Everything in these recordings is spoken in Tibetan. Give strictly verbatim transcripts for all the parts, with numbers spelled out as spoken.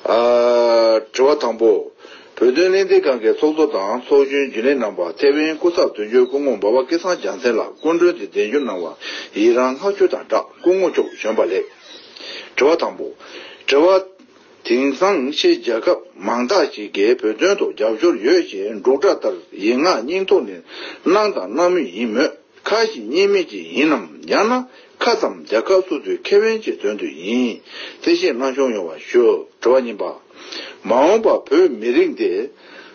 ཨ། དྲི་བ་དང་པོ། བོད་དོན་ལྷན་སྡེ་ཁང་གི་ཚོགས་གཙོ་དང་ཚོགས་གཞོན་རྒྱུན་ལས་རྣམ་པ་ཐེ་ཝན་སྐུ་ཚབ་དོན་གཅོད་སྐུ་ངོ་འབའ་པ་སྐལ་བཟང་རྒྱལ་མཚན་ལགས་སྐུ་མགྲོན་དུ་གདན་ཞུ་གནང་བར་ཡི་རངས་བསྔགས་བརྗོད་དང་སྦྲགས་སྐུ་ངོ་མཆོག་བྱོན་པ་ལེགས། དྲི་བ་དང་པོ། དྲི་བ། དེང་སང་ཕྱི་རྒྱལ་ཁབ་མང་དག་ཞིག་གིས་བོད་དོན་ཐོག་རྒྱབ་སྐྱོར་ཡོད་ཅེས་འབྲུག་སྒྲ་ལྟར་ཡིག་ངག་སྙིང་ཐོག་ནས་གནང་དང་གནང་མུས་ཡིན་མོད། ཁ་ཞིག་གཉིས་མེད་ཅིག་ཡིན་ནམ། ཡང་ན་ཁ་ཙམ་རྒྱལ་ཁབ་སོ་སོའི་ཁེ་ཕན་གྱི་དོན་དུ་ཡིན། གསལ་བཤད་གནང་སྐྱོང་ཡོང་བ་ཞུ། དྲི་བ་གཉིས་པ། མ་འོངས་པར་བོད་མི་རིགས་འདི་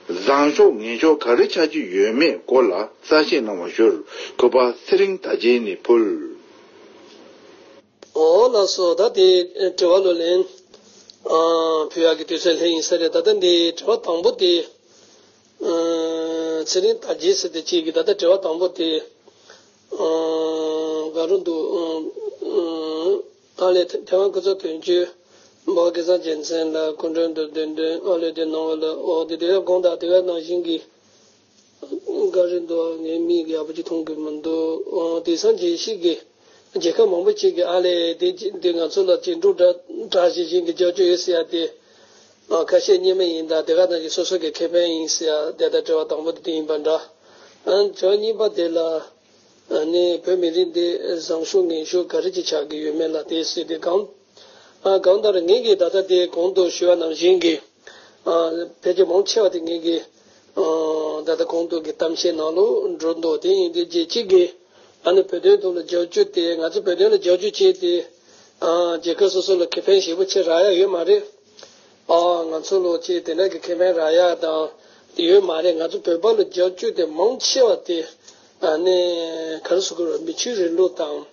བཟང་ཕྱོགས་ངན་ཕྱོགས་ག་རེ་ཆགས་ཀྱི་ཡོད་མེད་སྐོར་ལ་གསལ་བཤད་གནང་བ་ཞུ། གུས་པ་ཚེ་རིང་དར་རྒྱས་ནས་ཕུལ། འོ་ལགས་སོ། ད་དེ་དྲི་བ་ལོ་ལན་ཨ་ཕུལ་ཡག་གི་དུས་ཚོད་སླེབས་ཡིན་ས་རེད། ད་ལྟ་འདི་དྲི་བ་དང་པོ་དེ། ཚེ་རིང་དར་རྒྱས་ཟེར་དེ་གཅིག་གིས་ད་ལྟ་དྲི་བ་དང་པོ་དེ་ག་རུ་འདུག་ཨ་ལས་ཐེ་ཐེ་ཝན་སྐུ་ཚབ་དོན་གཅོད་འབའ་པ་སྐལ་བཟང་རྒྱལ་མཚན་ལགས་སྐུ་མགྲོན་དུ་གདན་འདྲེན་ཨ་ལས་དེ་གནང་བ་ལ། འོ་དེ་དེ་ག་དགོངས་དག་དེ་ག་ནང་བཞིན་གྱི་ག་རེ་འདུག་ངས་མིག་ཡག་པོ་ཅིག་མཐོང་གི་མི་འདུག་ཨ་དེང་སང་རྒྱལ་སྤྱི་གི་རྒྱལ་ཁབ་མང་པོ་ཅིག་གིས་ཨ་ལས་དེ་ཅི་འདི་ང་ཚོ་ལ་ཅིག་འབྲུག་སྒྲ་བསྒྲགས་བཞིན་བཞིན་གྱི་རྒྱབ་སྐྱོར་ཡོད་ཟེར་ཡ་དེ། ཨ་ཁ་ཤས་གཉིས་མ་ཡིན་ད་དེ་ག་ནང་བཞིན་སོ་སོ་གི་ཁེ་ཕན་ཡིན་ཟེར་ཡ་དེ་ད་དྲི་བ་དང་པོ་དེ་ཡིན་པ་འདྲ། ཨ་དྲི་བ་གཉིས་པ་དེ་ལ་ཨ་ནི་བོད་མི་རིགས་འདི་བཟང་ཕྱོགས་ངན་ཕྱོགས་ག་རེ་ཅིག་ཆགས་ཀྱི་ཡོད་མེད་ལ་དེ་ཟེར་དེ་གང་ཨ་གང་ལྟར་ངེད་ཀྱིས་ད་ལྟ་དེ་གོང་དུ་ཞུས་པ་ནང་བཞིན་གྱི་ཨ་ཕལ་ཆེར་མང་ཆེ་བ་དེ་ངེད་ཀྱི་ཨ་ད་ལྟ་གོང་དུ་གི་གཏམ་བཤད་ནང་ལོགས་འགྲོ་འདུག་དེ་ཡིན་དུས་རྒྱལ་སྤྱི་གི་ཨ་ནི་བོད་དོན་ཐོག་ལ་རྒྱབ་སྐྱོར་དེ་ང་ཚོ་བོད་དོན་ལ་རྒྱབ་སྐྱོར་བྱས་ཏེ་ཨ་རྒྱལ་ཁབ་སོ་སོ་ལ་ཁེ་ཕན་ཞེ་པོ་ཅིག་རག་ཡ་ཡོད་མ་རེད། ཨ་ང་ཚོ་ལོ་ཅིག་དེ་འདྲ་གི་ཁེ་ཕན་རག་ཡ་དང་དེ་ཡོད་མ་རེད། ང་ཚོ་བོད་པ་ལ་རྒྱབ་སྐྱོར་དེ་མང་ཆེ་བ་དེ་ཨ་ནི་ག་རེ་ཟེར་དགོས་རེད། མི་ཆོས་རིང་ལུགས་དང་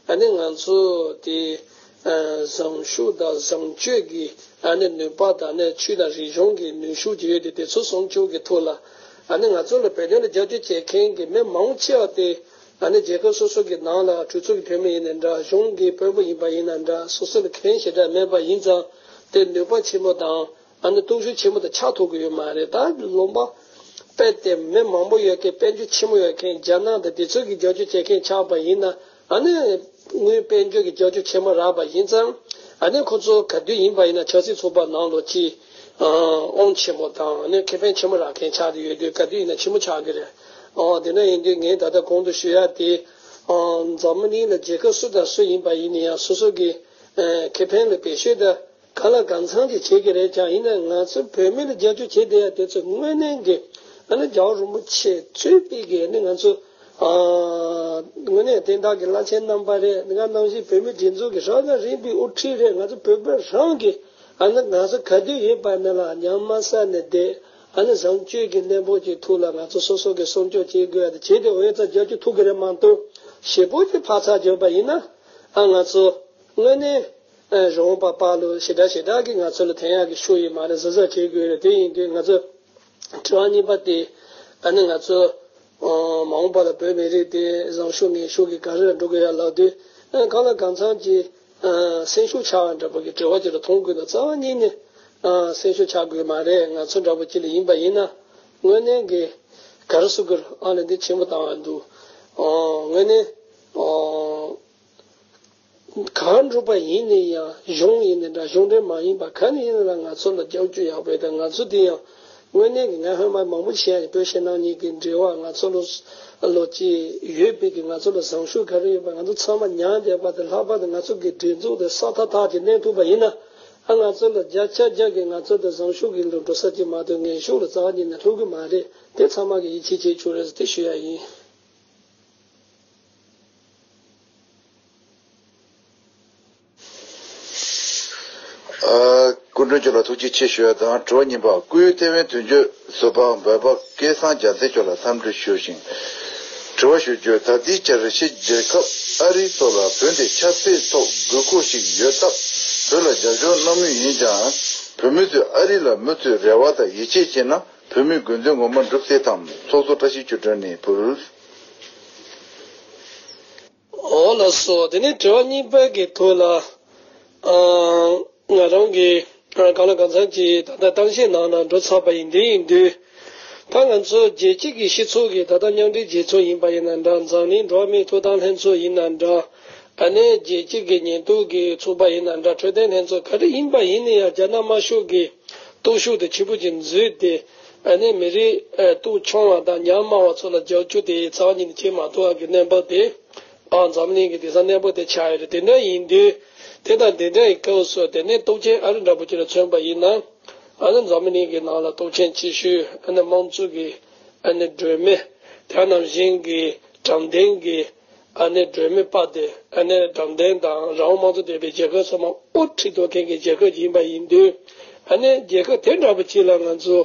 ཨ་ནི་ང་ཚོ་དེ་ཨ་བཟང་ཕྱོགས་དང་བཟང་སྤྱོད་ཀྱི་ཨ་ནི་ནུས་པ་དང་ཨ་ནི་ཆོས་དང་རིག་གཞུང་གི་ནུས་ཤུགས་ཅིག་ཡོད་དེ་དེ་ཚོ་སྲུང་སྐྱོབ་ཀྱི་ཐོག་ལ་ཨ་ནི་ང་ཚོ་ལ་བོད་དོན་ལ་རྒྱབ་སྐྱོར་བྱེད་མཁན་གྱི་མི་མང་ཆེ་བ་དེ་ཨ་ནི་རྒྱལ་ཁབ་སོ་སོ་གི་ནང་ལ་གྲོས་ཚོགས་ཀྱི་འཐུས་མི་ཡིན་ནའི་འདྲ། གཞུང་གི་དཔོན་པོ་ཡིན་པ་ཡིན་ན་འདྲ། སོ་སོ་ལ་ཁེ་ཕན་ཞེ་དྲག་མེད་པ་ཡིན་ཙང་དེ་ནུས་པ་ཆེན་པོ་དང་ཨ་ནི་སྟོབས་ཤུགས་ཆེན་པོ་དང་ཆགས་ཐུབ་ཀྱི་ཡོད་མ་རེད། ད་ལུང་པ་དཔེ་དེ་མི་མང་པོ་ཡོད་མཁན་དཔལ་འབྱོར་ཆེན་པོ་ཡོད་མཁན་རྒྱ་ནག་དང་དེ་ཚོ་གི་རྒྱབ་སྐྱོར་བྱེད་མཁན་ཆགས་པ་ཡིན་ན་ཨ་ནི་དངུལ་དཔལ་འབྱོར་གྱི་རྒྱབ་སྐྱོར་ཆེན་པོ་རག་པ་ཡིན་ཙང་ཨ་ནི་ཁོ་ཚོ་ག་དུས་ཡིན་པ་ཡིན་ན་ཆབ་སྲིད་ཚོགས་པ་ནང་ལོགས་ཀྱི་ཨང་ཆེན་པོ་དང་ཨ་ནི་ཁེ་ཕན་ཆེན་པོ་རག་མཁན་ཆགས་ཏེ་ཡོད་དུས་ག་དུས་ཡིན་ན་ཆེན་པོ་ཆགས་ཀྱི་རེད། ཨོ་དེ་འདྲ་ཡིན་དུས་ངས་ད་ལྟ་གོང་དུ་ཞུ་ཡ་དེ་ཨང་འཛམ་བུ་གླིང་ལ་རྒྱལ་ཁབ་སུ་དང་སུ་ཡིན་པ་ཡིན་ན་ཡང་སོ་སོ་གི་ཨ་ཁེ་ཕན་ལ་བེད་སྤྱོད་ད་གང་ལ་གང་འཚམ་ཅིག་བྱེད་ཀྱི་རེད་ཀྱང་། ཡིན་ན་ང་ཚོ་བོད་མི་ལ་རྒྱབ་སྐྱོར་བྱེད་བསྡད་ཡ་དེ་ཚོ་དངོས་གནས་ཀྱི་ཨ་ནི་རྒྱལ་བ་རིན་པོ་ཆེ་གཙོས་པའི་གི་ཨ་ནི་ང་ཚོ་ཨ་དངོས་གནས་བསྟན་བདག་གི་བླ་ཆེན་རྣམ་པ་རེད། ང་ནང་བཞིན་བོད་མི་སྒྲིག་འཛུགས་ཀྱི་རབ་དང་རིམ་པའི་དབུ་ཁྲིད་རེད། ང་ཚོ་བོད་པ་རང་གི་ཨ་ནི་ང་ཚོ་ག་དུས་ཡིན་པ་ནི་ལ་ཉམས་མ་ཟ་ནས་བསྡད། ཨ་ནི་བཟང་སྤྱོད་ཀྱི་གནས་བབ་ཀྱི་ཐོག་ལ་ང་ཚོ་སོ་སོ་གི་སྲུང་སྐྱོབ་བྱེད་དགོས་ཡ་དེ་བྱེད་དེ་འོས་ཙམ་རྒྱབ་སྐྱོར་ཐུབ་ཀྱི་རེད་མ་གཏོགས་ཞེ་པོ་ཅིག་འཕར་ཚག་བརྗོད་པ་ཡིན་ན་ཨ་ང་ཚོ་དངོས་གནས་རོང་པ་པ་ལོ་ཞེ་དྲག་ཞེ་དྲག་གིས་ང་ཚོ་ལ་འཐེན་ཡག་གི་ཤུགས་ཡིན་མ་རེད། གཟབ་གཟབ་བྱེད་དགོས་རེད། དེ་ཡིན་དུས་ང་ཚོ་དྲི་བ་གཉིས་པ་དེ་ཨ་ནི་ང་ཚོ་མ་འོངས་པ་ལ་བོད་མི་རིགས་དེ་བཟང་ཕྱོགས་ངན་ཕྱོགས་ཀྱི་ག་རེ་ལ་འགྲོ་དགོས་ཡ་ལབ་དུས་གང་ལ་གང་འཚམ་གྱི་སེམས་ཤུགས་ཆག་པ་འདྲ་པོ་གི་དྲི་བ་ཅིག་ལ་མཐོང་དགོས་འདུག་རྩ་བ་ཉིད་ནས་སེམས་ཤུགས་ཆག་དགོས་མ་རེད། ང་ཚོ་འདྲ་པོ་ཅིག་ལ་ཡིན་པ་ཡིན་ན་དངོས་གནས་ཀྱི་ག་རེ་ཟེར་དགོས་རེད། ཨ་ལས་འདི་ཆེན་པོ་བཏང་བ་འདུག་དངོས་གནས་གང་འགྲུབ་པ་ཡིན་ན་ཡང་གཞུང་ཡིན་ན་འདྲ་གཞུང་འབྲེལ་མ་ཡིན་པ་ག་ནས་ཡིན་ན་ང་ཚོ་ལ་རྒྱབ་སྐྱོར་ཡག་པོ་ཡོད། ད་ང་ཚོ་འདི་ཡང་དངོས་གནས་ཀྱི་ང་ཧོན་མ་མང་པོ་བཤད་ཡ་ཡིན། བོད་ཕྱི་ནང་གཉིས་ཀྱི་འབྲེལ་བ་ང་ཚོ་ལ་ལོ་གཅིག་ཡོད་པའི་གི་ང་ཚོ་ལ་བཟང་ཤོས་ག་རེ་ཡོད་པ་ང་ཚོ་ཚང་མ་མཉམ་བསྡད་པ་དང་ལྷག་པར་དུ་ང་ཚོ་གི་སྒྲིག་འཛུགས་དེ་ས་ཐག་ཐག་ཅིག་གནས་ཐུབ་པ་ཡིན་ན་ཨ་ང་ཚོ་ལ་བརྒྱ་ཆ་བརྒྱ་གི་ང་ཚོ་དེ་བཟང་ཤོས་གི་ལ་འགྲོ་ས་ཅིག་མ་གཏོགས་ངན་ཤོས་ལ་རྩ་བ་ཉིད་ནས་ལྷུང་གི་མ་རེད། དེ་ཚང་མ་གི་ཡིད་ཆེས་བྱེད་ཆོག་རེད་ཟེར་དེ་ཞུ་ཡ་ཡིན། ཨ། སྐུ་མགྲོན་མཆོག་ལ་ཐུགས་རྗེ་ཆེ་ཞུ་ཡ་དང་། དྲི་བ་གཉིས་པ། སྐུའི་ཐེ་ཝན་དོན་གཅོད་ཟུར་པ་འབའ་པ་སྐལ་བཟང་རྒྱལ་མཚན་མཆོག་ལ་འཚམས་འདྲི་ཞུ་ཞིང་། དྲི་བ་ཞུ་རྒྱུ། ད་ལྟའི་ཆར་ཕྱི་རྒྱལ་ཁབ་ཨ་རིའི་ཐོག་ལ་བོད་འདི་ཆབ་སྲིད་ཐོག་དགོས་མཁོ་ཞིག་ཡོད་སྟབས་བོད་ལ་རྒྱབ་སྐྱོར་གནང་མུས་ཡིན་ཀྱང་། བོད་མི་ཚོས་ཨ་རི་ལ་མུ་མཐུད་རེ་བ་དང་ཡིད་ཆེས་བྱས་ན་བོད་མིའི་དགོས་འདུན་ངོ་མ་འགྲུབ་སྲིད་དམ། ཚོགས་གཙོ་བཀྲ་ཤིས་ཆོས་སྒྲོན་ནས་ཕུལ། འོ་ལགས་སོ། དེ་ནས་དྲི་བ་གཉིས་པ་གི་ཐོག་ལ། ཨ། ང་རང་གིས་གང་ལ་གང་འཚམ་གྱིས་ད་ལྟ་གཏམ་བཤད་ནང་ན་འགྲོ་ཚར་བ་ཡིན། དེ་ཡིན་དུས། ད་ང་ཚོ་རྒྱལ་སྤྱི་གི་སྤྱི་ཚོགས་ཀྱི་ད་ལྟ་མཉམ་འབྲེལ་རྒྱལ་ཚོགས་ཡིན་པ་ཡིན་ན་འདྲ། འཛམ་གླིང་འགྲོ་བ་མིའི་ཐོབ་ཐང་ལྷན་ཚོགས་ཡིན་ན་འདྲ། ཨ་ནི་རྒྱལ་སྤྱི་གི་ཉེན་རྟོག་གི་ཚོགས་པ་ཡིན་ན་འདྲ། འཕྲོད་བསྟེན་ལྷན་ཚོགས་ག་རེ་ཡིན་པ་ཡིན་ན་ཡང་། རྒྱ་ནག་དམར་ཤོག་གི་སྟོབས་ཤུགས་དེ་ཆེ་པོ་ཅིག་འཛུལ་ཏེ། ཨ་ནི་མི་རིགས་ཨ་སྟོབས་ཆུང་བ་དང་ཉམས་དམའ་བ་ཚོ་ལ་རྒྱབ་སྐྱོར་དེ་རྩ་བ་ཉིད་ནས་བྱེད་མ་ཐུབ་པ་གི་གནས་བབ་དེ། ཨ་འཛམ་གླིང་གི་དེང་སང་གནས་བབ་དེ་ཆགས་ཡོད་རེད། དེ་འདྲ་ཡིན་དུས། དེ་དང་དེ་འདྲ་ཡི་སྐབས་སུ་དེ་ནས་སྟོབས་ཆེན་ཨ་རི་འདྲ་པོ་ཅིག་ལ་མཚོན་པ་ཡིན་ན། ཨ་ནི་འཛམ་གླིང་གི་ནང་ལ་སྟོབས་ཆེན་ཆེ་ཤོས་ཨ་ནི་དམངས་གཙོ་གི་ཨ་ནི་སྒྲོན་མེ། དེ་ནང་བཞིན་གྱི་དྲང་བདེན་གྱི་ཨ་ནི་སྒྲོན་མེ་པ་དེ། ཨ་ནི་དྲང་བདེན་དང་རང་དབང་དམངས་གཙོ་ལྡན་པའི་རྒྱལ་ཁབ་ཚང་མ་དབུ་ཁྲིད་གཏོང་མཁན་གྱི་རྒྱལ་ཁབ་ཅིག་ཡིན་པ་ཡིན་དུས། ཨ་ནི་རྒྱལ་ཁབ་དེ་འདྲ་པོ་ཅིག་ལ་ང་ཚོ་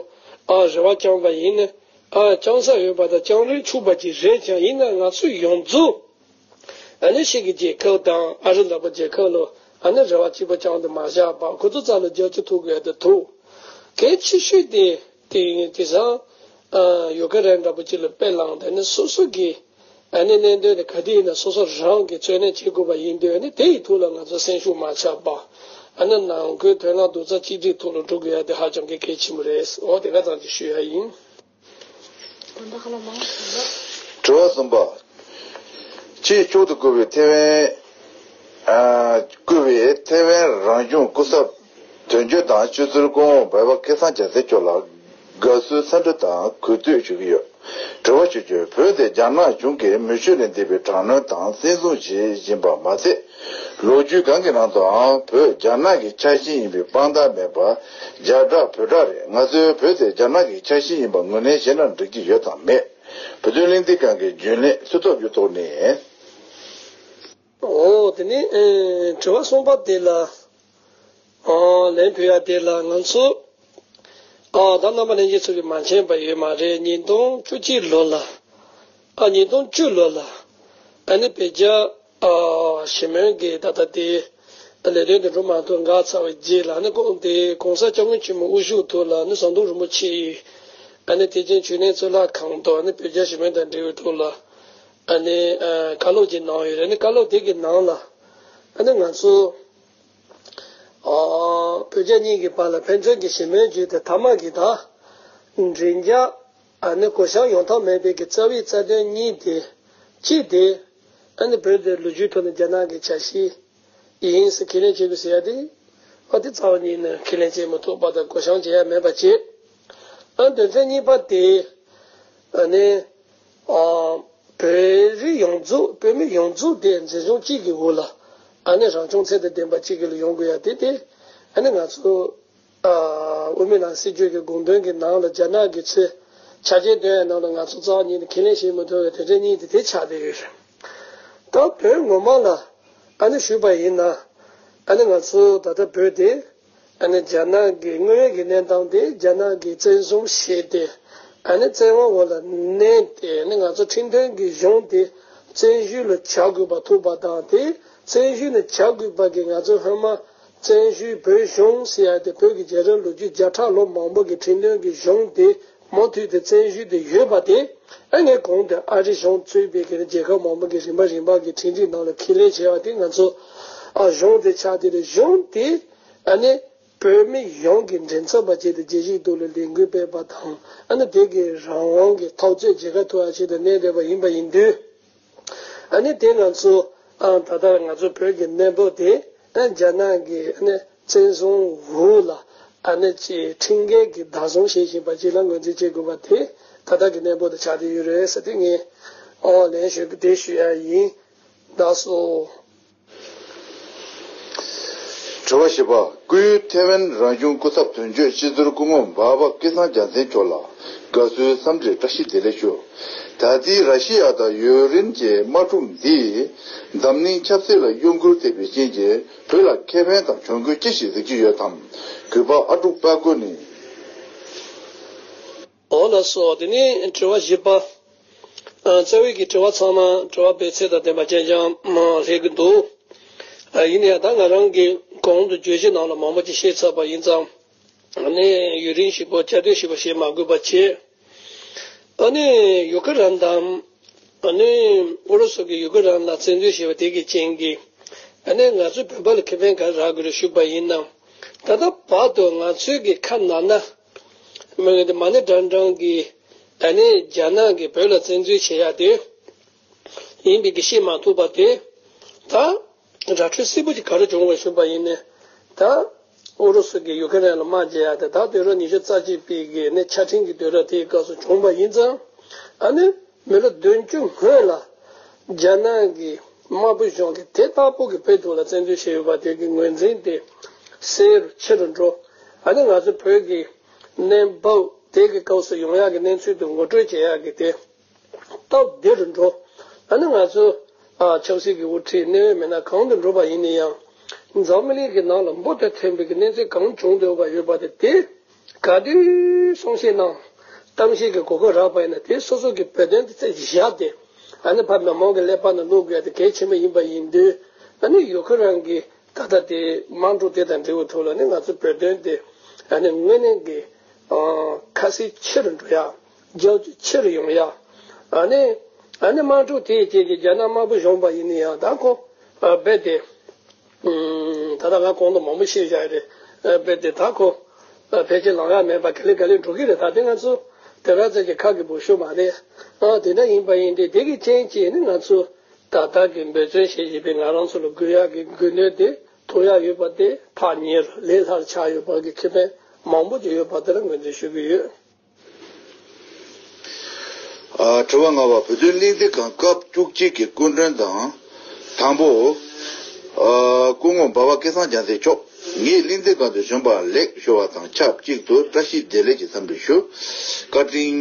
ཨ་རེ་བ་བཅངས་པ་ཡིན་ན། ཨ་བཅངས་ས་ཡོད་པ་དང་བཅངས་རན་ཆོག་པ་ཅིག་རེད་ཀྱང་། ཡིན་ན་ང་ཚོ་ཡོངས་རྫོགས་ཨ་ནི་ཕྱི་གི་རྒྱལ་ཁབ་དང་ཨ་རི་ལ་བ་རྒྱལ་ཁབ་ལ་ཨ་ནི་རེ་བ་གཅིག་པ་བཅངས་ཏེ་མ་བཞག་པར། ཁོ་ཚོ་རྩ་ལ་རྒྱབ་སྐྱོར་ཐུབ་དགོས་ཡ་དེ་ཐུག། གལ་ཆེ་ཤོས་དེ་དེ་དེང་སང་ཨ་ཡུ་ཀེ་རེན་འདྲ་པོ་ཅིག་ལ་དཔེ་བླངས་ཏེ་ནི་སོ་སོ་གི་ཨ་ནི་གནད་དོན་དེ་ག་དུས་ཡིན་ན་སོ་སོ་རང་གིས་རྩོད་ལེན་བྱེད་དགོས་པ་ཡིན་དུས། ཨ་ནི་དེ་ཡི་ཐོག་ལ་ང་ཚོ་སེམས་ཤུགས་མ་ཆག་པ། ཨ་ནི་ནང་ཁུལ་དོན་ལ་རྡོག་རྩ་གཅིག་སྒྲིལ་ཐོག་ལ་འགྲོ་དགོས་ཡ་དེ་ཧ་ཅང་གི་གལ་ཆེན་པོ་རེད། འོ་དེ་ག་ཙམ་ཅིག་ཞུ་ཡ་ཡིན། དྲི་བ་གསུམ་པ། ཕྱི་ཕྱོགས་སུ་བསྐུར་བའི་ཐེ་ཝན། ཨ། བསྐུར་བའི་ཐེ་ཝན་རང་སྐྱོང་སྐུ་ཚབ་དོན་གཅོད་དང་སྤྱི་ཟུར་སྐུ་ངོ་འབའ་བ་སྐལ་བཟང་རྒྱལ་མཚན་མཆོག་ལ་དགའ་བསུའི་འཚམས་འདྲི་དང་གུས་བཏུད་ཞུ་གི་ཡོད། དྲི་བ་ཞུ་རྒྱུ། བོད་དེ་རྒྱ་ནག་གཞུང་གིས་མི་ཆོས་ལས་འདས་པའི་དྲག་གནོན་དང་བཙན་བཟུང་བྱེད་བཞིན་པ་མ་ཟད། ལོ་རྒྱུས་གང་གི་ནང་དུའང་བོད་རྒྱ་ནག་གི་ཆ་ཤས་ཡིན་པའི་དཔང་རྟགས་མེད་པར། རྒྱ་དྲག་བོད་དྲག་རེད། ང་ཚོའི་བོད་དེ་རྒྱ་ནག་གི་ཆ་ཤས་ཡིན་པ་ངོས་ལེན་བྱས་ན་འགྲིག་གི་ཡོད་དམ་མེད། བོད་དོན་གླེང་སྟེགས་ཁང་གི་རྒྱུན་ལས་སུ་ཐོབ་རྒྱུ་ཐོག་ནས། འོ་དེ་ནི་ཨེ་དྲི་བ་གསུམ་པ་དེ་ལ། ཨོ་ལན་ཕུལ་ཡ་དེ་ལ་ང་ཚོ། ཨ་ད་རྣམ་པ་ལྷན་རྒྱས་ཚོ་གིས་མ་མཁྱེན་པ་ཡོད་མ་རེད། ཉིས་སྟོང་བཅུ་གཅིག་ལོ་ལ། ཨ་ཉིས་སྟོང་བཅུ་ལོ་ལ། ཨ་ནི་བོད་རྒྱ་ཨ་ཞི་མོལ་གྱི་ད་ལྟ་དེ་ལས་དོན་དེ་འགྲོ་མ་ཐུབ་འགག་ཚར་བའི་རྗེས་ལ། ཨ་ནི་ཁོང་དེ་གོང་ས་སྐྱབས་མགོན་ཆེན་པོ་དབུ་བཞུགས་ཐོག་ལ་ཨ་ནི་ཟམ་གདོང་རིན་པོ་ཆེ་ཡིས་ཨ་ནི་ཐེག་ཆེན་ཆོས་གླིང་གཙུག་ལག་ཁང་དུ་ཨ་ནི་བོད་རྒྱ་ཞི་མོལ་དང་འབྲེལ་བའི་ཐོག་ལ་ཨ་ནི་ཨ་བཀའ་སློབ་ཅིག་གནང་ཡོད་རེད། ཨ་ནི་བཀའ་སློབ་དེ་གི་ནང་ལ་ཨ་ནི་ང་ཚོ་ཨ་བོད་རྒྱ་གཉིས་ཀྱི་བར་ལ་ཕན་ཚུན་གྱི་ཞི་མོལ་བརྒྱུད་དེ་མཐའ་མ་གི་ད་མགྲིན་རྒྱ། ཨ་ནི་གོ་བྱང་ཡོང་ཐབས་མེད་པའི་གི་རྩ་བའི་རྩ་དོན་གཉིས་དེ། གཅིག་དེ་ཨ་ནི་བོད་དེ་ལོ་རྒྱུས་ཐོག་ནས་རྒྱ་ནག་གི་ཆ་ཤས་ཡིན་ཟེར་ཁས་ལེན་བྱེད་དགོས་ཟེར་ཡ་དེ། ཨ་དེ་རྩ་བ་ཉིད་ནས་ཁས་ལེན་བྱེད་མི་ཐུབ་པ་དང་གོ་བྱང་བྱེད་ཡ་མེད་པ་བྱེད། ཨ་དོན་ཚན་གཉིས་པ་དེ་ཨ་ནི་ཨ་བོད་རིགས་ཡོངས་རྫོགས། བོད་མི་ཡོངས་རྫོགས་དེ་འཛིན་བཟུང་གཅིག་གི་འོག་ལ་ཨ་ནི་རང་སྐྱོང་ཚད་དང་ལྡན་པ་གཅིག་གི་ལ་ཡོང་དགོས་ཡ་དེ། དེ་ཨ་ནི་ང་ཚོ་ཨ་དབུ་མའི་ལམ་སྲིད་བྱུས་ཀྱི་དགོངས་དོན་གྱི་ནང་ལ་རྒྱ་ནག་གི་ཚོས་ཕྱག་རྗེས་འདོན་ཡ་ནང་ལ་ང་ཚོ་རྩ་བ་ཉིད་ནས་ཁས་ལེན་བྱེད་མི་ཐུབ་པའི་དོན་ཚན་གཉིས་དེ་དེ་ཆགས་བསྡད་ཡོད་རེད། ད་དོན་ངོ་མ་ལ་ཨ་ནི་ཞུས་པ་ཡིན་ན། ཨ་ནི་ང་ཚོ་ད་ལྟ་བོད་དེ་ཨ་ནི་རྒྱ་ནག་གི་དངོས་ཡོད་ཀྱི་གནས་སྟངས་དེ་རྒྱ་ནག་གིས་བཙན་བཟུང་བྱས་ཏེ། ཨ་ནི་བཙན་དབང་འོག་ལ་མནན་ཏེ། ཨ་ནི་ང་ཚོ་ཁྲིམས་མཐུན་གྱི་གཞུང་དེ་བཙན་བྱོལ་ལ་བྱ་དགོས་པ་ཐུག་པ་དང་། དེ་བཙན་བྱོལ་ལ་བྱ་དགོས་པ་གི་ང་ཚོ་སྔོན་མ་བཙན་བྱོལ་བོད་གཞུང་ཟེར་ཡ་དེ། བོད་ཀྱི་རྒྱལ་རབས་ལོ་རྒྱུས་བརྒྱ་ཕྲག་ལོ་མང་པོ་གི་ཁྲིམས་མཐུན་གྱི་གཞུང་དེ། མུ་མཐུད་དུ་བཙན་བྱོལ་དུ་ཡོད་པ་དེ། ཨ་ནི་གོང་དུ་ཨ་རི་གཞུང་གཙོས་པའི་གི་རྒྱལ་ཁབ་མང་པོ་གི་རིམ་པ་རིམ་པ་གི་ཁྲིམས་སྒྲིག་ནང་ལ་ཁས་ལེན་བྱས་པ་དེ། ང་ཚོ་ཨ་གཞུང་དེ་ཆགས་དེ་རེད། གཞུང་དེ་ཨ་ནི་བོད་མི་ཡོངས་ཀྱི་མགྲིན་ཚབ་པ་བྱས་ཏེ་རྒྱལ་སྤྱིའི་ཐོག་ལ་ལས་འགུལ་སྤེལ་བ་དང་། ཨ་ནི་དེ་གི་རང་དབང་གི་འཐབ་རྩོད་བྱེད་ག་ཐུབ་པ་ཆེད་དུ་གནས་བསྡད་པ་ཡིན་པ་ཡིན་དུས། ཨ་ནི་དེ་ང་ཚོ་ཨ་ད་ལྟ་ང་ཚོ་བོད་ཀྱི་གནས་བབ་དེ། ཨ་རྒྱ་ནག་གི་ཨ་ནི་བཙན་བཟུང་འོག་ལ་ཨ་ནི་ཅིག་ཁྲིམས་འགལ་གྱི་བདག་བཟུང་བྱེད་བཞིན་པ་ཅིག་ལ་ངོས་འཛིན་བྱེད་དགོས་པ་དེ་ད་ལྟ་གི་གནས་བབ་དེ་ཆགས་བསྡད་ཡོད་རེད་ཟེར་དེ་ངས་ཨོ་ལན་ཞུ་གི་དེ་ཞུ་ཡ་ཡིན། ད་སོ། དྲི་བ་བཞི་པ། སྐུའི་ཐེ་ཝན་རང་སྐྱོང་སྐུ་ཚབ་དོན་གཅོད་སྤྱི་ཟུར་སྐུ་ངོ་འབའ་བ་སྐལ་བཟང་རྒྱལ་མཚན་མཆོག་ལ་དགའ་བསུའི་འཚམས་འདྲིའི་བཀྲ་ཤིས་བདེ་ལེགས་ཞུ། ད་ལྟའི་ར་ཤི་ཡ་དང་ཡུཀ་རེན་གྱི་དམག་འཁྲུག་འདིས་འཛམ་གླིང་ཆབ་སྲིད་ལ་གཡོ་འགུལ་ཐེབས་པའི་རྐྱེན་གྱིས་བོད་ལ་ཁེ་ཕན་དང་གྱོང་གུད་ཅི་ཞིག་གཟིགས་ཀྱི་ཡོད་དམ། གུས་པ་ཨ་ཀྲུག་དཔལ་མགོན་ནས། འོ་ལགས་སོ། དེ་ནས་དྲི་བ་བཞི་པ། ཨ་རྩ་བའི་གི་དྲི་བ་ཚང་མ་དྲི་བ་སྤེལ་ཚད་དང་ལྡན་པ་རྐྱང་རྐྱང་མ་སླེབས་ཀྱི་འདུག་ཨ་ཡིན་ཡང་ད་ང་རང་གིས་གོང་དུ་བརྗོད་གཞི་ནང་ལ་མང་པོ་ཅིག་བཤད་ཚར་བ་ཡིན་ཙང་། ཨ་ནི་ཡུན་རིང་ཞིག་པོ་བསྐྱར་ཟློས་ཞིག་པོ་བྱེད་མ་དགོས་པ་བྱས། ཨ་ནི་ཡུ་ཀེ་རན་དང་། ཨ་ནི་ཨུ་རུ་སུ་གིས་ཡུ་ཀེ་རན་ལ་བཙན་འཛུལ་བྱས་པ་དེ་གི་རྐྱེན་གྱིས། ཨ་ནི་ང་ཚོ་བོད་པ་ལ་ཁེ་ཕན་ག་རེ་རག་གི་རེད་ཞུས་པ་ཡིན་ན། ད་ལྟ་བར་དུ་ང་ཚོའི་གི་ཁ་ནང་ན། མི་ངན་དེ་མ་ཎི་བགྲང་བགྲང་གིས། ཨ་ནི་རྒྱ་ནག་གིས་བོད་ལ་བཙན་འཛུལ་བྱེད་ཡ་དེ་ཡིན་པའི་གི་བཤད་མ་ཐུབ་པ་དེ། ད་ར་འཕྲོད་གསལ་པོ་ཅིག་ག་རེ་བྱུང་བ་ཞུས་པ་ཡིན་ནའི། ད་ཨུ་རུ་སུ་གིས་ཡུ་ཁེ་རན་ལ་དམག་རྒྱག་ཡ་དེ་ད་དུས་རབས་ཉི་ཤུ་རྩ་གཅིག་པའི་གི་ནི་ཆ་འཕྲིན་གྱི་དུས་རབས་དེའི་སྐབས་སུ་བྱུང་བ་ཡིན་ཙང་། ཨ་ནི་མི་ལོ་བདུན་ཅུ་སྔོན་ལ་རྒྱ་ནག་གི་དམར་པོ་གཞུང་གིས་དེ་ལྟ་བུ་གི་བོད་ཐོག་ལ་བཙན་འཛུལ་བྱས་ཡོད་པ་དེ་གི་ངོས་འཛིན་དེ་གསལ་རུ་ཆེ་རུ་འགྲོ། ཨ་ནི་ང་ཚོ་བོད་ཀྱི་གནས་བབ་དེ་གི་སྐབས་སུ་ཡོང་ཡག་གི་གནས་ཚུལ་དེ་ངོ་སྤྲོད་བྱེད་ཡག་གི་དེ། སྟབས་བདེ་རུ་འགྲོ། ཨ་ནི་ང་ཚོ་ཨ་ཆབ་སྲིད་ཀྱི་དབུ་ཁྲིད་གནས་ཡོད་མི་སྣ་གང་དུ་འགྲོ་བ་ཡིན་ན་ཡང་། འཛམ་གླིང་གི་ནང་ལ་འབུར་དོད་ཐོན་པའི་གི་གནས་ཚུལ་གང་བྱུང་འདུག་པ་ཡོད་པ་དེ་དེ་ག་དུས་གསུང་བཤད་གནང་། གཏམ་བཤད་ཀྱི་གོ་སྐབས་རག་པ་ཡིན་ན་དེ་སོ་སོ་གི་བོད་དོན་དེ་བཞག་སྟེ། ཨ་ནི་ཕར་མི་མང་གི་ཀླད་པ་ནང་བླུག་དགོས་ཡ་དེ་གལ་ཆེན་པོ་ཡིན་པ་ཡིན་དུས། ཨ་ནི་ཡུ་ཁུ་རན་གྱི་ད་ལྟ་དེ་དམག་འཁྲུག་དེ་དང་འབྲེལ་བའི་ཐོག་ལ་ནི་ང་ཚོ་བོད་དོན་དེ་ཨ་ནི་དངོས་གནས་ཀྱི་ཁ་གསལ་ཆེ་རུ་འགྲོ་ཡ། རྒྱབ་སྐྱོར་ཆེ་རུ་ཡོང་ཡ། ཨ་ནི་ཨ་ནི་དམག་འཁྲུག་དེའི་རྐྱེན་གྱིས་རྒྱ་ནག་དམར་པོ་གཞུང་པ་ཡིན་ན་ཡང་ད་ཁོ་རྦད་དེ། ད་ལྟ་ང་གོང་དུ་མང་པོ་བཤད་བཞག་ཡོད་རེད། རྦད་དེ་ད་ཁོ་ཕལ་ཆེར་ལངས་ཡ་མེད་པ་ག་ལེ་ག་ལེ་འགྲོ་གི་རེད། ད་དེ་ང་ཚོ་དེ་ར་ཙམ་གྱི་ཁ་གི་འབོད་ཤུགས་མ་རེད། ཨ་དེ་འདྲ་ཡིན་པ་ཡིན་དུས་དེ་གི་རྐྱེན་གྱིས་ནི་ང་ཚོ་ད་ལྟ་གི་འབད་བརྩོན་བྱེད་བཞིན་པའི་ང་རང་ཚོ་ལ་དགོས་ཡག་གི་དགོས་འདུན་དེ་ཐོབ་ཡག་ཡོད་པ་དེ་ཐག་ཉེ་རུ་ལས་སླ་རུ་ཆགས་ཡོད་པ་གི་ཁེ་ཕན་མང་པོ་ཅིག་ཡོད་པ་དེ་ལ་ངོས་འཛིན་ཞུ་གི་ཡོད། ཨ། དྲི་བ་ལྔ་པ། བོད་དོན་གླེང་སྟེགས་ཁང་སྐབས་བཅུ་གཅིག་གི་སྐུ་མགྲོན་དང་། དང་པོ། ཨ། སྐུ་ངོ་འབའ་པ་སྐལ་བཟང་རྒྱལ་མཚན་མཆོག་ངས་གླེང་སྟེགས་ཁང་དུ་བྱོན་པ་ལེགས་ཤོར་བ་དང་ཆབས་ཅིག་ཏུ་བཀྲ་ཤིས་བདེ་ལེགས་ཀྱི་འཚམས་འདྲི་ཞུ། བཀའ་དྲིན་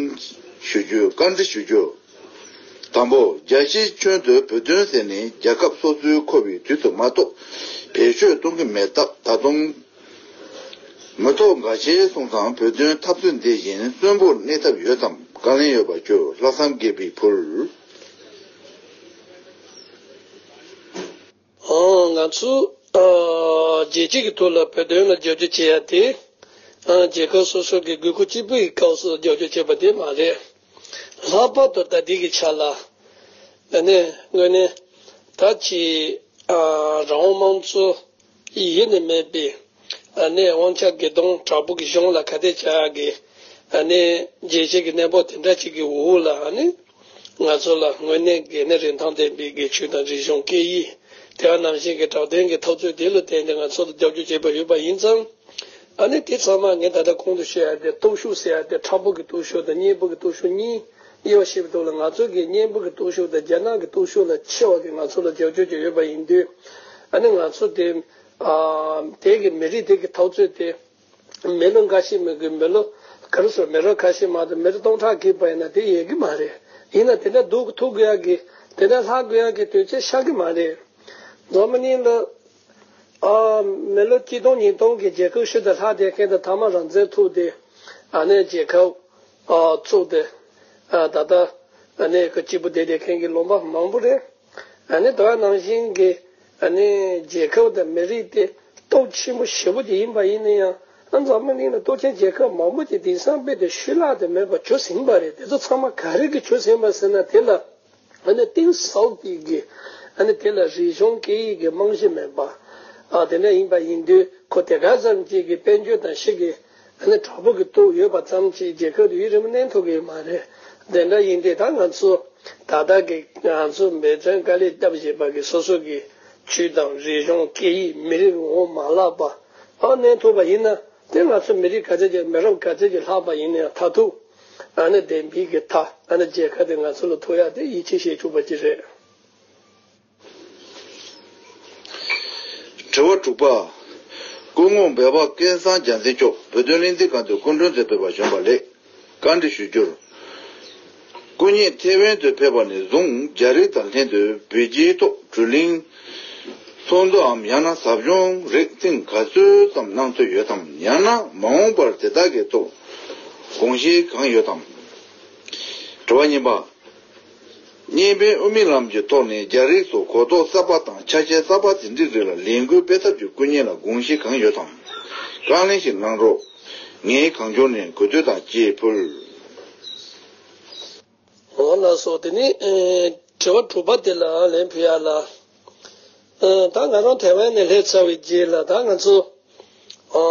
ཞུ་རྒྱུ། བཀའ་འདྲི་ཞུ་རྒྱུ། དང་པོ། རྒྱལ་སྤྱིའི་ཁྱོན་དུ་བོད་དོན་ཟེར་ནས་རྒྱལ་ཁབ་སོ་སོའི་ཁོ་པའི་དུས་སུ་མ་གཏོགས་བེད་སྤྱོད་གཏོང་གི་མེད་སྟབས། ད་དུང་མི་ཐོག་འགའ་ཤས་སོང་ཙང་བོད་དོན་འཐབ་རྩོད་འདི་བཞིན་གསོན་པོར་གནས་ཐབས་ཡོད་དམ། བཀའ་ལན་ཡོད་པ་ཞུ། ལྷག་བསམ་དགྱེས་པའི་ཕུལ། ཨང་། ང་ཚོ་ཨ་རྒྱལ་སྤྱི་གི་ཐོག་ལ་བོད་དོན་ལ་རྒྱབ་སྐྱོར་བྱེད་ཡ་དེ། ཨང་། རྒྱལ་ཁབ་སོ་སོ་གི་དགོས་མཁོ་གཅིག་པུའི་སྐབས་སུ་རྒྱབ་སྐྱོར་བྱེད་པ་དེ་མ་རེད། ལྷག་པར་དུ་ད་ལྟའི་གི་ཆ་ལ། ཨ་ནི་དངོས་གནས་ད་ཅི་ཨ་རང་དབང་དམངས་གཙོ་ཡེ་ནས་མེད་པའི། ཨ་ནི་དབང་ཆ་སྒེར་སྡོམ་དྲག་པོ་གི་གཞུང་ལ་ཁ་གཏད་བཅག་ཡ་གི། ཨ་ནི་རྒྱལ་སྤྱི་གི་གནས་བབ་དེ་འདྲ་ཅིག་གི་འོག་ལ། ཨ་ནི་ང་ཚོ་ལ་དངོས་གནས་དགོས་ནི་རིན་ཐང་ལྡན་པའི་གི་ཆོས་དང་རིག་གཞུང་སྐད་ཡིག་དེ་ག་ནང་བཞིན་གྱི་དྲང་བདེན་གྱི་འཐབ་རྩོད་དེ་ལ་བརྟེན་ཏེ་ང་ཚོ་ལ་རྒྱབ་སྐྱོར་བྱེད་པ་ཡོད་པ་ཡིན་ཙང་། ཨ་ནི་དེ་ཚང་མ་ངས་ད་ལྟ་གོང་དུ་བཤད་ཡ་དེ་སྟོབས་ཤུགས་ཟེར་ཡ་དེ་དྲག་པོ་གི་སྟོབས་ཤུགས་དང་གཉེན་པོ་གི་སྟོབས་ཤུགས་གཉིས་དབྱེ་བ་ཕྱེ་བའི་ཐོག་ལ། ང་ཚོ་གི་གཉེན་པོ་གི་སྟོབས་ཤུགས་དང་རྒྱ་ནག་གི་སྟོབས་ཤུགས་ལ་ཆེ་བ་གི་ང་ཚོ་ལ་རྒྱབ་སྐྱོར་བྱེད་ཡོད་པ་ཡིན་དུས། ཨ་ནི་ང་ཚོ་དེ་ཨ་དེ་གི་མི་རིགས་དེ་གི་འཐབ་རྩོད་དེ། མི་ལོ་འགའ་ཤས་མི་དགོས། མི་ལོ་ག་རེ་ཟེར། མི་ལོ་ཁ་ཤས་མ་གཏོགས་མི་ལོ་སྟོང་ཕྲག་འགོར་བ་ཡིན་ན་དེ་ཡོང་གི་མ་རེད། ཡིན་ན་དེ་འདྲ་སྡུག་གི་ཐུག་དགོས་ཡ་གི། དེ་འདྲ་ལྷག་དགོས་ཡ་གི་དུས་ཚོད་ཤར་གི་མ་རེད། འཛམ་བུ་གླིང་ལ་ཨ་མི་ལོ་ཆིག་སྟོང་ཉིས་སྟོང་གི་རྒྱལ་ཁབ་ཤུལ་དུ་ལྷག་བསྡད་མཁན་དང་། མཐའ་མ་རང་བཙན་ཐོབ་སྟེ་ཨ་ནི་རྒྱལ་ཁབ་ཨ་བཙུགས་ཏེ། ཨ་ད་ལྟ་ཨ་ནི་གཅིག་པུ་བསྡད་བསྡད་མཁན་གྱི་ལུང་པ་མང་པོ་རེད། ཨ་ནི་དེ་ག་ནང་བཞིན་གྱི་ཨ་ནི་རྒྱལ་ཁབ་དང་མི་རིགས་དེ་སྟོབས་ཆེན་པོ་ཞེ་པོ་ཅིག་ཡིན་པ་ཡིན་ན་ཡང་། ཨ་འཛམ་བུ་གླིང་ལ་སྟོབས་ཆེན་རྒྱལ་ཁབ་མང་པོ་ཅིག་དེང་སང་རྦད་དེ་ཤུལ་ལྷག་ཏུ་མེད་པ་གྱུར་ཟིན་པ་རེད། དེ་ཚོ་ཚང་མ་ག་རེ་གིས་གྱུར་ཟིན་པ་ཟེར་ན། དེ་ལ་ཨ་ནི་གཏིང་ཟབ་པའི་གི། ཨ་ནི་དེ་ལ་རིག་གཞུང་སྐད་ཡིག་གི་རྨང་གཞི་མེད་པ། ཨ་དེ་འདྲ་ཡིན་པ་ཡིན་དུས། ཁོ་དེ་ག་ཙམ་ཅིག་གི་དཔལ་འབྱོར་དང་ཕྱི་གི་ཨ་ནི་དྲག་པོ་གི་སྟོབས་ཡོད་པ་ཙམ་གྱིས་རྒྱལ་ཁབ་དེ་ཡུན་རིང་པོ་གནས་ཐུབ་ཀྱི་ཡོད་མ་རེད། དེ་འདྲ་ཡིན་དུས་ད་ང་ཚོ་ད་ལྟ་གི་ང་ཚོ་འབད་བརྩོན་དཀའ་ལས་བརྒྱབ་བཞིན་པ་གི་སོ་སོ་གི་ཆོས་དང་རིག་གཞུང་སྐད་ཡིག་མི་རིགས་ངོ་མ་བརླག་པ་ཨ་གནས་ཐུབ་པ་ཡིན་ན། དེ་ང་ཚོ་མི་རིགས་ག་ཚད་ཀྱི་མི་རབས་ག་ཚད་ཀྱི་ལྷག་པ་ཡིན་ན་ཡང་མཐར་ཐུག་ཨ་ནི་བདེན་པའི་གི་མཐའ། ཨ་ནི་རྒྱལ་ཁབ་དེ་ང་ཚོ་ལ་ཐོབ་ཡ་དེ་ཡིད་ཆེས་བྱེད་ཆོག་པ་ཅིག་རེད། དྲི་བ་དྲུག་པ། སྐུ་ངོ་འབའ་པ་སྐལ་བཟང་རྒྱལ་མཚན་མཆོག་བོད་དོན་གླེང་སྟེགས་ཁང་དུ་སྐུ་མགྲོན་དུ་ཕེབས་པར་བྱོན་པ་ལེགས། བཀའ་འདྲི་ཞུ་རྒྱུར། སྐུ་ཉིད་ཐེ་ཝན་དུ་ཕེབས་པ་ནས་བཟུང་རྒྱ་རིགས་དང་ལྷན་དུ་བོད་རྒྱའི་ཐོག་བགྲོ་གླེང་ཚོགས་འདུའམ་ཡང་ན་ཟབ་སྦྱོང་རིགས་ཐེངས་ག་ཚོད་ཙམ་གནང་ཚུལ་ཡོད་དམ། ཡང་ན་མ་འོངས་པར་དེ་དག་གི་ཐོག་དགོངས་གཞི་གང་ཡོད་དམ། དྲི་བ་གཉིས་པ། བརྙན་འཕྲིན་དབུ་མའི་ལམ་གྱི་ཐོག་ནས་རྒྱ་རིགས་ཚོ་གོ་རྟོགས་གསར་པ་དང་ཆ་ཤས་གསར་པ་དེ་འདྲའི་རིགས་ལ་ལས་འགུལ་སྤེལ་ཐབས་ཀྱི་སྐུ་ཉིད་ལ་དགོངས་གཞི་གང་ཡོད་དམ། བཀའ་ལན་ཞིག་གནང་རོགས། ངས་གང་བྱུང་ནས་གུས་འདུད་དང་བཅས་ཕུལ། འོ་ལགས་སོ། དེ་ནི་ཨེ་དྲི་བ་དྲུག་པ་དེ་ལ་ལན་ཕུལ་ཡ་ལ། ཨེ་ད་ང་རང་ཐེ་ཝན་ནས་སླེབས་ཚར་བའི་རྗེས་ལ་ད་ང་ཚོ་ཨ་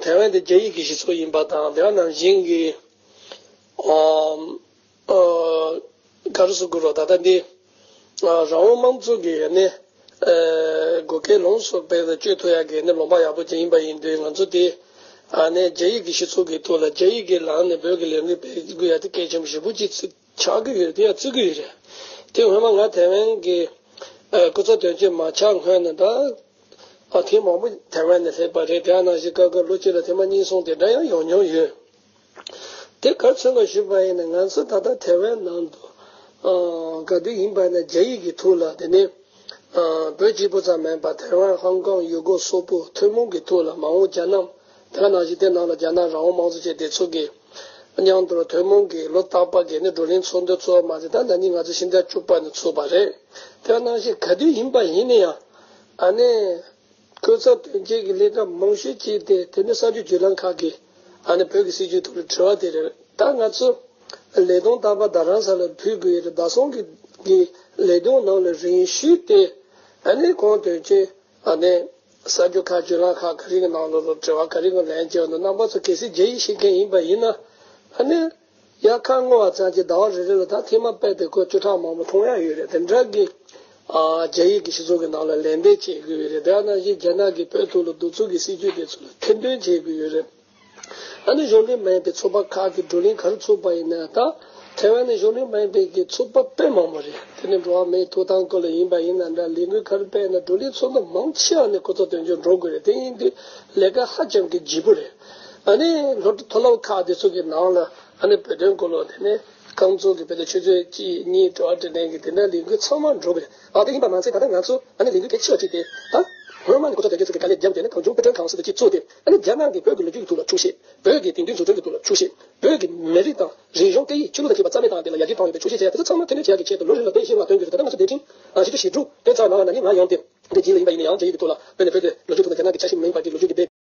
ཐེ་ཝན་དེ་རྒྱ་ཡིག་གི་གཞི་ཚུགས་ཡིན་པ་དང་། དེ་ག་ནང་བཞིན་གྱི་ཨ་ཨ་ག་རེ་ཟེར་དགོས་རེད། ད་ལྟ་འདི་ཨ་རང་དབང་དམངས་གཙོ་གི་ནི་ ཨ་བགོ་སྐལ་ལོངས་སུ་སྤེལ་ནས་སྤྱོད་ཐུབ་ཡག་གི་ནི་ལུང་པ་ཡག་པོ་ཅིག་ཡིན་པ་ཡིན་དུས། ང་ཚོ་དེ་ཨ་ནི་རྒྱ་ཡིག་གི་སྤྱི་ཚོགས་ཀྱི་ཐོག་ལ་རྒྱ་ཡིག་གི་ལམ་ནས་བོད་ཀྱི་ལས་འགུལ་སྤེལ་དགོས་ཡ་དེ་གལ་ཆེན་པོ་ཞེ་པོ་ཅིག་ཆགས་ཀྱི་ཡོད་རེད། དེ་ཡང་བརྩི་གི་ཡོད་རེད། དེ་སྔོན་མ་ང་ཐའེ་ཝན་གྱི་ཨ་སྐུ་ཚབ་དོན་གཅོད་མ་ཆགས་སྔོན་ནས་ད། ཨ་ཐེངས་མང་པོ་ཐའེ་ཝན་ནས་སླེབས་པ་རེད། དེ་ནང་བཞིན་སྐབས་སྐབས་ལོ་གཅིག་ལ་ཐེངས་མ་གཉིས་གསུམ་དེ་འདྲ་ཡང་ཡོང་མྱོང་ཡོད། དེ་ག་རེ་མཚོན་པ་ཞུས་པ་ཡིན་ན། ང་ཚོ་ད་ལྟ་ཐའེ་ཝན་ནང་དུ་ཨ་ག་དུས་ཡིན་པ་ན་རྒྱ་ཡིག་གི་ཐོག་ལ། དེ་ནས་ཨ་བོད་གཅིག་པུ་ཙམ་མིན་པར་ཐའེ་ཝན། ཧོང་ཀོང་། ཡུ་གུར། སོག་པོ། ཐུན་མོང་གི་ཐོག་ལ་མ་འོངས་རྒྱ་ནག། དེ་ག་ནང་བཞིན་དེ་ནང་ལ་རྒྱ་ནག་རང་དབང་དམངས་གཙོ་བཅས་དེ་ཚོ་གི་མཉམ་དུ་ཐུན་མོང་གི་ལོ་རྟག་པར་གི་ནི་བགྲོ་གླེང་ཚོགས་འདུ་ཚོགས་མ་ཟད། ད་ན་ནིང་ང་ཚོ་ཕྱི་ཟླ་བཅུ་པ་ནས་ཚོགས་པ་རེད། དེ་ག་ནང་བཞིན་ག་དུས་ཡིན་པ་ཡིན་ན་ཡང་ཨ་ནི། སྐུ་ཚབ་དོན་གཅོད་ཀྱི་ལས་ཀ་མང་ཤོས་ཅིག་དེ་དེ་ནི་གསར་འགྱུར་བརྒྱུད་ལམ་ཁག་གིས་ཨ་ནི་བོད་ཀྱི་སྲིད་བྱུས་ཐོག་ལ་དྲི་བ་དེ་རེད། ད་ང་ཚོ་ལས་དོན་རྟག་པར་རྡ་རམ་ས་ལར་ཕུལ་དགོས་ཡོད་རེད། རྡ་སོང་གི་གི་ལས་དོན་ནང་ལ་རིང་ཤོས་དེ་ཨ་ནི་ཁོང་དོན་གཅོད་ཨ་ནི་གསར་འགྱུར་ཁག་བརྒྱུད་ལམ་ཁག་ག་རེ་གི་ནང་ལོགས་ལ་དྲི་བ་ག་རེ་གི་ལན་བརྒྱབ་འདུག་རྣམ་པ་ཚོ་གལ་སྲིད་རྒྱ་ཡིག་ཤེས་མཁན་ཡིན་པ་ཡིན་ན། ཨ་ནི། ཡར་ཁ་སྔོ་བ་ཙམ་གྱིས་ཟླ་བ་རེ་རེ་ལ་ད་ཐེངས་མ་དཔེ་དེ་ཁོ་བཅུ་ཕྲག་མང་པོ་མཐོང་ཡ་ཡོད་རེད། དེ་འདྲ་གི་ཨ་རྒྱ་ཡིག་གི་སྤྱི་ཚོགས་ཀྱི་ནང་ལ་ལན་འདེབས་བྱེད་དགོས་ཡོད་རེད། དེ་ནང་བཞིན་རྒྱ་ནག་གིས་བོད་ཐོག་ལ་གདུག་རྩུབ་ཀྱི་སྲིད་བྱུས་དེ་ཚོ་ལ་ཐེར་འདོན་བྱེད་དགོས་ཡོད་རེད། ཨ་ནི་གཞུང་འབྲེལ་མ་ཡིན་པའི་ཚོགས་པ་ཁག་གི་བགྲོ་གླེང་ག་རེ་ཚོགས་པ་ཡིན་ན། ད་ཐའེ་ཝན་ནི་གཞུང་འབྲེལ་མ་ཡིན་པའི་གི་ཚོགས་པ་དཔེ་མང་པོ་རེད། དེ་ནི་འགྲོ་བ་མིའི་ཐོབ་ཐང་སྐོར་ལ་ཡིན་པ་ཡིན་ན་འདྲ། ལས་འགུལ་ག་རེ་སྤེལ་ན་བགྲོ་གླེང་ཚོགས་འདུ་མང་ཆེ་བ་ནི་སྐུ་ཚབ་དོན་གཅོད་འགྲོ་དགོས་རེད། དེ་ཡིན་དུས་ལས་ཀ་ཧ་ཅང་གི་ལྗིད་པོ་རེད། ཨ་ནི་སློབ་གྲྭ་མཐོ་སློབ་ཁག་དེ་ཚོ་གི་ནང་ལ་ཨ་ནི་བོད་དོན་སྐོར་ལ། དེ་ནས་རྐང་བཙུགས་ཀྱི་བོད་དོན་ཆུ་ཚོད་གཅིག་གཉིས་དྲི་བ་དྲིས་ལན་གྱི་དེ་འདྲ་ལས་འགུལ་ཚང་མ་འགྲོ་གི་རེད། ཨ་དེ་ཡིན་པ་མ་ཚད་ད་ལྟ་ང་ཚོ་ཨ་ནི་ལས་འགུལ་གལ་ཆེ་བ་ཅིག་དེ་ད་སྔོན་མ་ནས་སྐུ་ཚབ་དོན་གཅོད་ཚོ་གི་དཀའ་ལས་བརྒྱབ་བྱས་ནས་གང་བྱུང་དཔེ་སྐྲུན་ཁང་སོགས་དེ་ཅིག་བཙུགས་ཏེ། ཨ་ནི་རྒྱ་ནག་གི་བོད་ཀྱི་ལོ་རྒྱུས་ཀྱི་ཐོག་ལ་འཁྱོག་བཤད། བོད་ཀྱི་དེང་དུས་འཛུགས་སྐྲུན་གྱི་ཐོག་ལ་འཁྱོག་བཤད། བོད་ཀྱི་མི་རིགས་དང་རིག་གཞུང་སྐད་ཡིག་ཆོས་ལུགས་ལ་མཁས་པ་རྩ་མེད་བཏང་བ་དེ་ལ་ཡར་རྒྱས་གཏོང་བའི་ཆོག་ཤེས་བྱས་ཡ་དེ་ཚོ་ཚང་མ་ཐོན་ལས་བྱེད་ཡ་གི་ཆེད་དུ་ལོ་རེ་ལ་དཔེ་བཞི་ལྔ་བཏོན་དགོས་རེད། ད་ལྟ་ང་ཚོ་བདེ་ཆེན་ཨ་ཞིབ་ཏུ་ཞིབ་འཇུག་དེ་ཚོ་ནང་ལ་ན་ནིང་ང་ཡོང་སྟེ། དེ་རྗེས་ལ་ཡིན་པ་ཡིན་ན་ཡང་རྒྱ་ཡིག་གི་ཐོག་ལ་བོད་ནས་བོད་དེ་ལོ་རྒྱུས་ཐོག་ན་རྒྱ་ནག་གི་ཆ་ཤས་མིན་པ་དེ་ལོ་རྒྱུས་ཀྱི་སྦས།